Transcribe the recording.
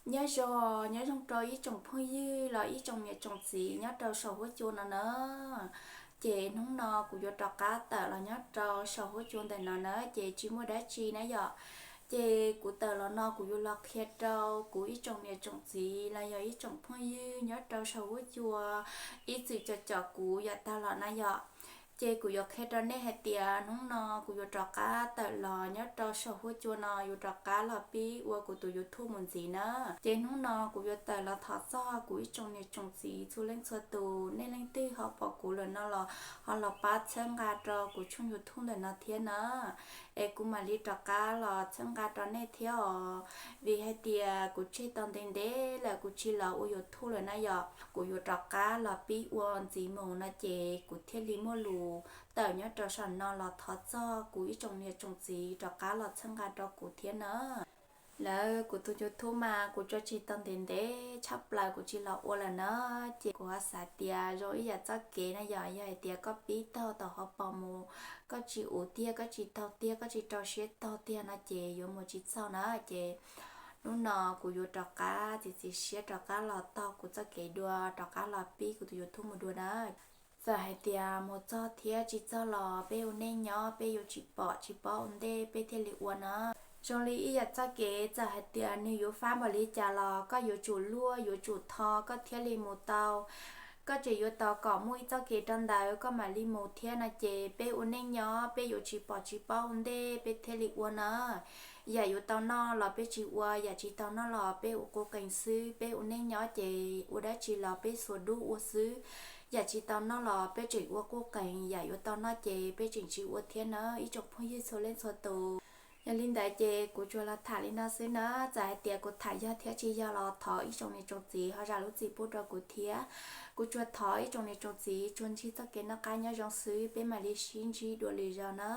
Nyob zoo, nyob zoo rau ib tsoom phooj ywg los ib tsoom niam tsoom txiv nyob rau saum huab cua no na. Ces hnub no kuv yuav rov qab tawm los nyob rau saum huab cua ntawm no na, ces tsis muaj dab tsi na yom. Ces kuv tawm los no kuv yuav los qhia rau kuv ib tsoom niam tsoom txiv los yog ib tsoom phooj ywg nyob rau saum huab cua ib txwm cov caum kuv yav tag los na yom. Ces kuv yuav qhia rau nej hais tias hnub no kuv yuav rov qab tawm los nyob rau saum huab cua no, yuav rov qab los pib ua kuv tus YouTube mus ntxiv na. Ces hnub no kuv yuav tawm los thov txog kuv ib tsoom niam tsoom txiv txhua leej txhua tus, nej leej twg ho pom kuv lawm no los ho los pab txhawb nqa rau kuv tshooj YouTube ntawm no thiab na. Es kuv mam li rov qab los txhawb nqa rau nej thiab os. Vim hais tias kuv tseg tau ntev ntev lawm kuv tsis los ua YouTube lawm na yom, kuv yuav rov qab los pib ua ntxiv mus no ces kuv thiaj li muaj lus tawm nyob rau saum no los thov txog kuv ib tsoom niam tsoom txiv rov qab los txhawb nqa rau kuv thiab na. Lawv kuv tus YouTube mas kuv tso tseg tau ntev ntev tshaj plaws kuv tsis los ua lawm na. Ces kuv ho xav tias zoo ib yam txoj kev na yom, yog hais tias koj pib taug tom hauv paus mus, koj tsis ua tiag, koj tsis taug tiag, koj tsis rau siab taug tiag no ces yuav mus tsis txog na. Ces hnub no kuv yuav rov qab txiav txim siab rov qab los taug kuv txoj kev dua, rov qab los pib kuv tus YouTube mus dua na. Txawm hais tias mus txog thiab tsis txog los peb ua neej nyob, peb yuav tsis pom tsis paub ua ntej peb thiaj li ua na. Zoo li ib yam txoj kev txawm hais tias nws yuav fab npaum li cas los koj yuav tsum luaj yuav tsum tho koj thiaj li mus tau. Koj tseem yuav tau kom muaj ib txoj kev rau ntawd koj mam li mus thiab no ces peb ua neej nyob peb yuav tsis pom tsis paub ua ntej peb thiaj li ua na. Yam yuav tau noj los peb tsis ua, yam tsis tau noj los peb ua quj qees xwb. Peb ua neej nyob ces ua dab tsi los peb xuas dub ua xwb. Yam tsis tau noj los peb tseem ua quj qees, yam yuav tau noj ces peb tseem tsis ua thiab na ib tsoom phooj ywg txhua leej txhua tus. Yog li ntawd ces kuv tsuas los tham li no xwb na, txawm hais tias kuv tham yog thiab tsis yog los thov ib tsoom niam tsoom txiv ho zam lub txim pub rau kuv thiab. Kuv tsuas thov ib tsoom niam tsoom txiv tsuas ntsib txoj kev noj qab nyob zoo xwb, peb mam li sib ntsib dua lwm zaus na.